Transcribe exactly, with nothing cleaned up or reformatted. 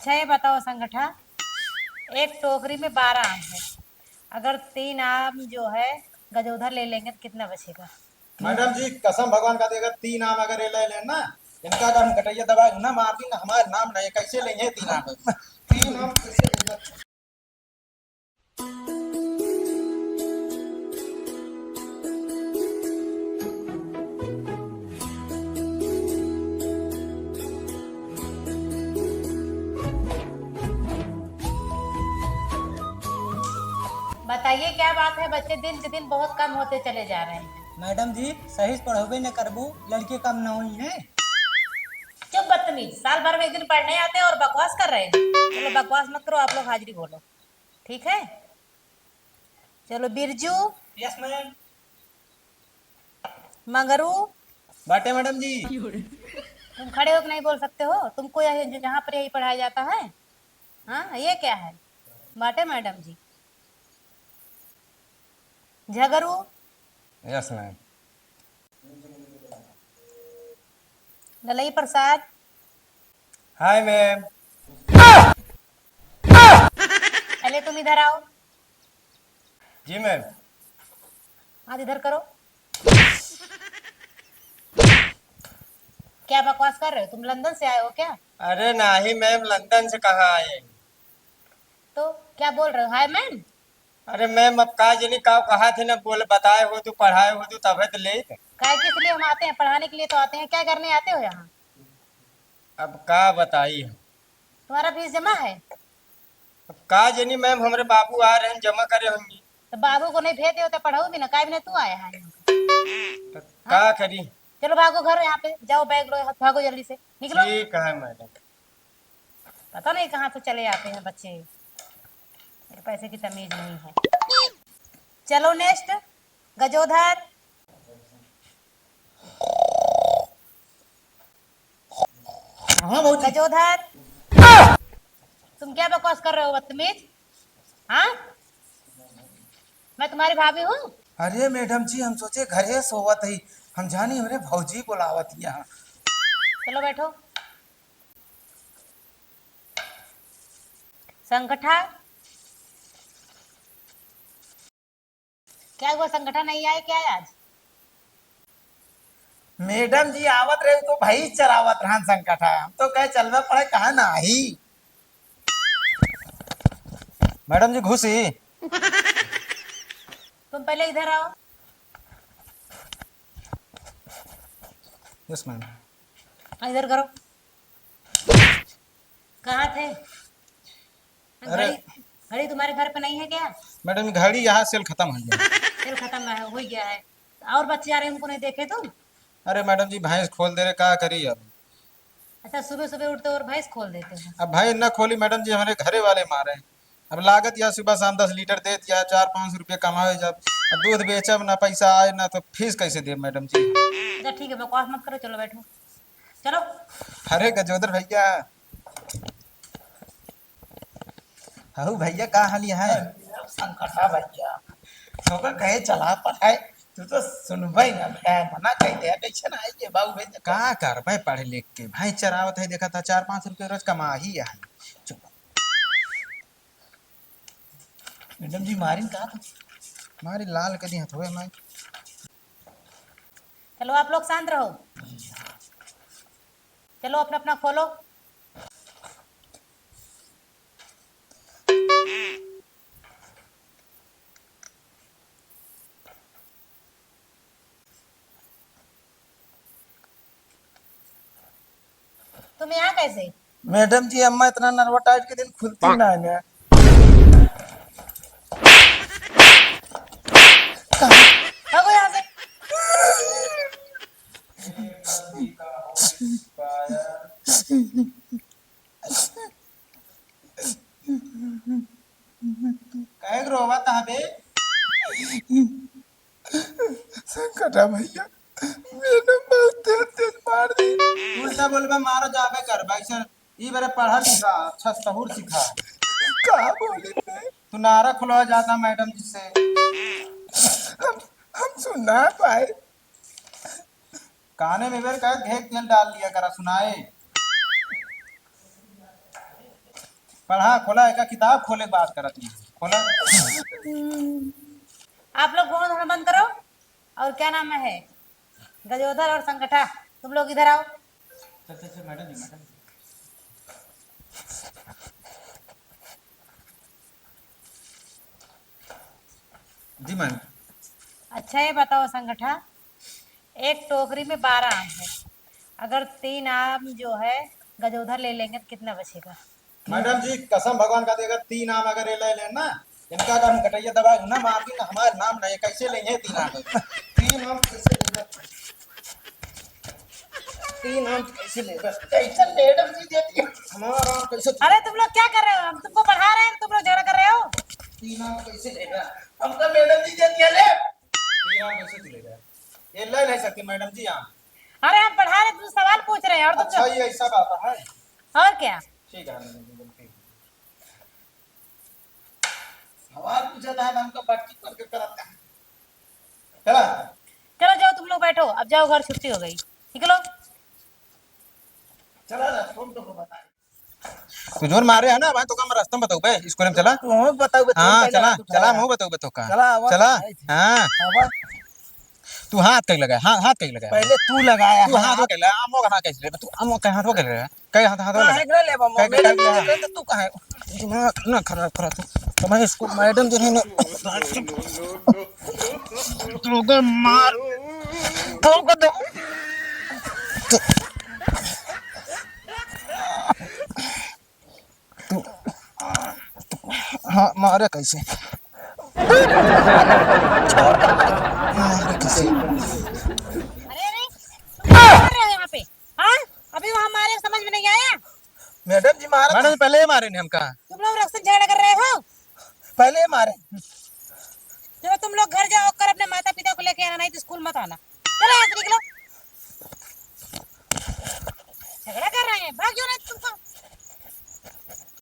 अच्छा, ये बताओ संगठा, एक टोकरी में बारह आम है, अगर तीन आम जो है गजोधर ले लेंगे तो कितना बचेगा? मैडम जी, कसम भगवान का, अगर तीन आम अगर ये ले लें ना, इनका अगर हम गटैया दबाए ना मार दी ना, हमारे नाम नहीं, कैसे लेंगे तीन आम? तीन आम कैसे लेंगे? बताइए, क्या बात है? बच्चे दिन के दिन बहुत कम होते चले जा रहे हैं। मैडम जी, सही से पढ़ोबे न करबू, लड़के कम न हुई हैं। चुप बदतमीज, साल भर में एक दिन पढ़ने आते हैं और बकवास कर रहे हैं। चलो बकवास मत करो, आप लोग हाजिरी बोलो, ठीक है? चलो बिरजू। Yes ma'am. मंगरू। बाटे मैडम जी। तुम खड़े होकर नहीं बोल सकते हो? तुमको यह, जहाँ पर यही पढ़ाया जाता है? हाँ, ये क्या है? बाटे madam ji. Jhagru. Yes ma'am. Lalai Prasad. Hi ma'am. पहले तुम इधर आओ। जी मैम। हाथ इधर करो। क्या बकवास कर रहे हो? तुम लंदन से आए हो क्या? अरे नहीं मैम, लंदन से कहाँ आए? तो क्या बोल रहे हो? Hi ma'am. अरे मैम, अब का जनी का कहा थे ना, बोले, बताए हो तू, पढ़ाए हो तू, तबे तो लेत। काहे, किस लिए हम आते हैं? पढ़ाने के लिए तो आते हैं। क्या करने आते हो यहाँ? अब का बताई हम? तुम्हारा फीस जमा है? अब का जनी मैम, हमरे बाबू आ रहे हैं, जमा करे होंगे। तो बाबू को नहीं भेज दे हो तो पढ़ाऊ भी ना, काहे भी ना तू आया है यहाँ? तो का करी? चलो भागो घर, यहाँ पे जाओ, बैग लो, भागो जल्दी से, निकलो। ठीक है मैडम। पता नहीं कहाँ से चले आते हैं बच्चे, पैसे की तमीज नहीं है। चलो नेक्स्ट, गजोधर। हाँ भौजी। गजोधर, तुम क्या बकवास कर रहे हो बदतमीज? हाँ, मैं तुम्हारी भाभी हूँ। अरे मैडम जी, हम सोचे घरे सोवत ही, हम जानी हमरे भौजी बुलावत ही यहाँ। चलो बैठो। संगठा, क्या हुआ, संगठा नहीं आए क्या आज? मैडम जी आवत रहे तो भैंस चरावत रहन संगठा, हम तो कहे चलबे पड़े, कहा नाही। मैडम जी घुसी। तुम पहले इधर आओ। Yes ma'am. इधर करो। कहाँ थे? अरे। घड़ी, घड़ी तुम्हारे घर पे नहीं है क्या? मैडम, घड़ी यहाँ सेल खतम होइ गया। सेल खतम है, होइ गया है। और बच्चे आ रहे हैं, उनको नहीं देखे तुम? अरे मैडम जी, भैंस खोल दे रहे, का करी अब? अच्छा, सुबह सुबह उठते और भैंस खोल देते हो? अब भैंस ना खोली मैडम जी, हमरे घरे वाले मारे। अब लागत या सुबह शाम दस लीटर देत या, चार पाँच सौ रुपया कमावे जब, अब दूध बेचब ना, पैसा आए ना, तो फीस कैसे देब मैडम जी? अच्छा ठीक है, बकवास मत करो, चलो बैठो। चलो। अरे गजोधर भैया, हऊ भैया, का हाल है? संकटा भैया, तोका कहे चला पढ़ाए, तू तो सुनबे ना भैया, मना कह दे, कैसे ना आइए बाबू भैया। का करबे पढ़ लिख के, भैंस चरावत है, देखा था चार पाँच रुपये रोज कमा ही है। चुप। मैडम जी मारिन का था? मारी लाल कर दी हथवे माई। चलो आप लोग शांत रहो। चलो अपना अपना खोलो। तुम यहाँ कैसे? मैडम जी, अम्मा इतना नरवा टाइट के दिन खुलती ना है ना। भागो यहाँ से। काहे के रोवत हबे? संकटा भैया, मैडम बहुत तेज तेज मार दी। उल्टा बोलबे, मारो जाबे करबे। ऐसे ई बारे पढ़ा लिखा, अच्छा सहूर सिखा। का बोली मैं? तू नारा खुलवा जाता मैडम जी से। हम, हम सुन ना पाए। काने में बेर का घेक तेल डाल लिया करा, सुनाए। पढ़ा, खोला, एका किताब खोले के बात करत ही। खोला। आप लोग घूर धूर बंद करो। और क्या नाम है, गजोधर और संगठा, तुम लोग इधर आओ। अच्छा, अच्छा, मैडम जी, मैडम जी। जी, मैम। अच्छा, ये बताओ संगठा, एक टोकरी में बारह आम है, अगर तीन आम जो है गजोधर ले लेंगे तो कितना बचेगा? मैडम जी, कसम भगवान का, अगर तीन आम अगर ये ले लें ना, इनका अगर हम कटैया दबा ना मार दी ना, हमार नाम नहीं, कैसे लेंगे तीन आम? तीन आम कैसे लेंगे? तीन आम कैसे लेंगे? कैसे मैडम जी देती है? हमारा आम कैसे? अरे तुम लोग क्या कर रहे हो? हम तुमको पढ़ा रहे हैं, तुम लोग झगड़ा कर रहे हो। तीन आम कैसे लेंगे? हमका मैडम जी देती है, ले। तीन आम कैसे तू लेगा? ये ले नहीं सकते मैडम जी आम। अरे हम पढ़ा रहे, तुम सवाल पूछ रहे हैं और तुम अच्छा, ये ऐसा बात है। और क्या? ठीक है मैडम जी, गलती। सवाल पूछा था, हमको बातचीत करके करत है। चला। चलो जाओ तुम लोग बैठो, अब जाओ घर, छुट्टी हो गई, निकलो। चला ना, तुम तो को बताए। तू जोर मारे है ना, भाई तो का हम रास्ता में बताऊ बे, स्कूल में चला। तू हमें बताऊ बे, तू हाँ, पहले चला, हाथ उठा चला, रहा। मुँह बताऊ बे तो का। चला, आवा, चला। आवा। हाँ। आवा। तू हाथ कहीं लगा, हाँ, हाथ कहीं लगा। पहले तू लगाया तू है। हाथ वो कहीं लगा, आमो का हाथ कैसे ले, तू आमो का हाथ वो कहीं लगा। कई हाथ, हाथ वो लगा। काहे के लेबा, कई, मम्मी कई, ने कई, दे दे, तू काहे? दिमाग ना खराब करा तू। तुम्हारे स्कूल मैडम जो है ना, तू को मार, तू को दो। तू, हाँ, मारे कैसे? मारे कैसे? अरे, अरे, तुम क्या कर रहे हो यहाँ पे? हाँ? अभी वहाँ मारे, समझ में नहीं आया? मैडम जी, मारा मैडम था। जी, पहले ही मारे ने हमका। तुम लोग रक्षा झगड़ा कर रहे हो? पहले ही मारे। चलो, तुम लोग घर जाओ, कल अपने माता पिता को लेके आना, नहीं तो स्कूल मत आना। चलो, यहाँ से निकलो। झगड़ा कर रहे हैं, भाग जाओ, नहीं तो तुमको